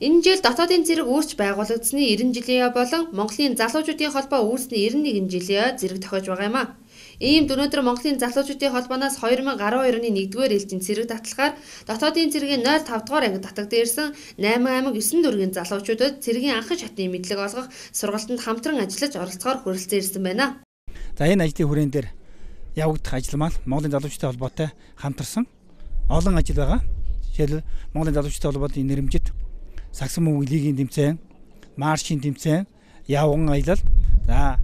Энэ жил дотоодын зэрэг үүсч байгуулагдсаны 90 жилийн болон Монголын залуучуудын холбоо үүссэний 91 жилийн зэрэг тохиож байгаа юм а. Иймд өнөөдөр Монголын залуучуудын холбооноос 2012 оны 1-р ээлжинд цэрэг татлагаар дотоодын цэргийн 05 дугаар ангид татагдсан ирсэн 8 аймаг 9 дүүргийн залуучуудад цэргийн анхан шатны мэдлэг олгох сургалтанд хамтран ажиллаж оролцохоор хүрэлцэн ирсэн байна. За, энэ ажлын хүрээнд дээр явагдах ажил маань Монголын залуучуудын холбоотой хамтарсан олон ажил байгаа. Жишээлбэл, Монголын залуучуудын холбооны нэрэмжит сагсан бөмбөг лигийн тэмцээн, маршийн тэмцээн, явган аялал, за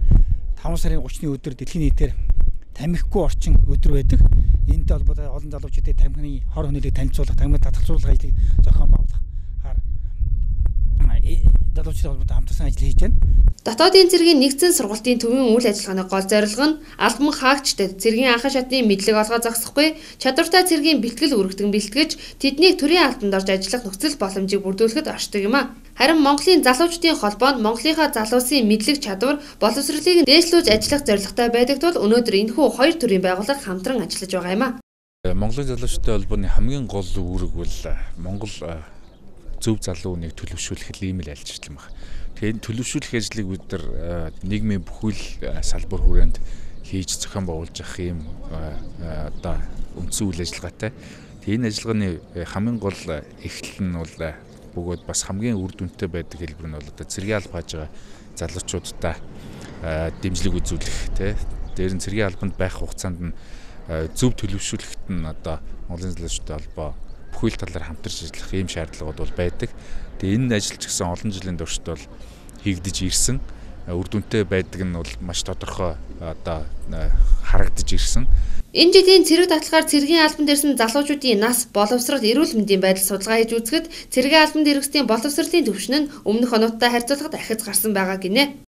5 сарын 30-ны өдөр дэлхийн нийтээр тамхигүй орчин өдөр байдаг. Энэтэй холбоотой олон залуучуудыг тамхины хор хөнөөлийг танилцуулах, тамхи татгалзуулах ажлыг зохион байгуулахаар залуучуудын холбоотой хамтарсан ажил хийж байна. Дотоодын цэргийн нэгдсэн сургалтын төвийн үйл ажиллагааны гол зорилго нь албан хаагчдад цэргийн анхан шатны мэдлэг олгоо зогсохгүй, чадвартай цэргийн бэлтгэл үргэлжлэн бэлтгэж, тэднийг төрийн албанд орж ажиллах нөхцөл боломжийг бүрдүүлэхэд оршдог юм а. Харин Монголын залуучдын холбоо нь Монголынхаа залуусын мэдлэг, чадвар, боловсролыг дээшлүүлж ажиллах зорилготой байдаг тул өнөөдөр энэхүү хоёр төрлийн байгууллага хамтран ажиллаж байгаа юм а. Монголын залуучдын холбооны хамгийн гол үүрэг бол Монгол зөв залуу хүнийг төлөвшүүлэх ийм л альчилсан байна. Тэгээд төлөвшүүлэх ажлыг бид нар нийгмийн бүхэл салбар хүрээнд хийж зохион байгуулж явах ийм одоо үндсэн үйл ажиллагаатай. Тэгээд энэ ажиллагааны хамгийн гол эхлэл нь бол бөгөөд бас хамгийн үр дүнтэй байдаг хэлбэр нь бол одоо цэргийн алба хааж байгаа залуучуудаа дэмжлэг үзүүлэх, тий. Дээр нь цэргийн албанд байх хугацаанд нь зөв төлөвшүүлэхэд нь одоо Монголын залуучдын холбоо бүхэл талаар хамтарч ажиллах ийм шаардлагууд бол байдаг. Тэгээ энэ ажил ч гэсэн олон жилийн туршид бол хийгдэж ирсэн. Үр дүнтэй байдаг нь бол маш тодорхой одоо харагдаж ирсэн. Энэ жилийн цэрэг татлагаар цэргийн албанд ирсэн залуучуудын нас, боловсрол, эрүүл мэндийн байдал судалгаа хийж үзэхэд цэргийн албанд иргэсдийн боловсролын түвшин нь өмнөх онуудтай харьцуулахад ахиц гарсан байгаа гинэ.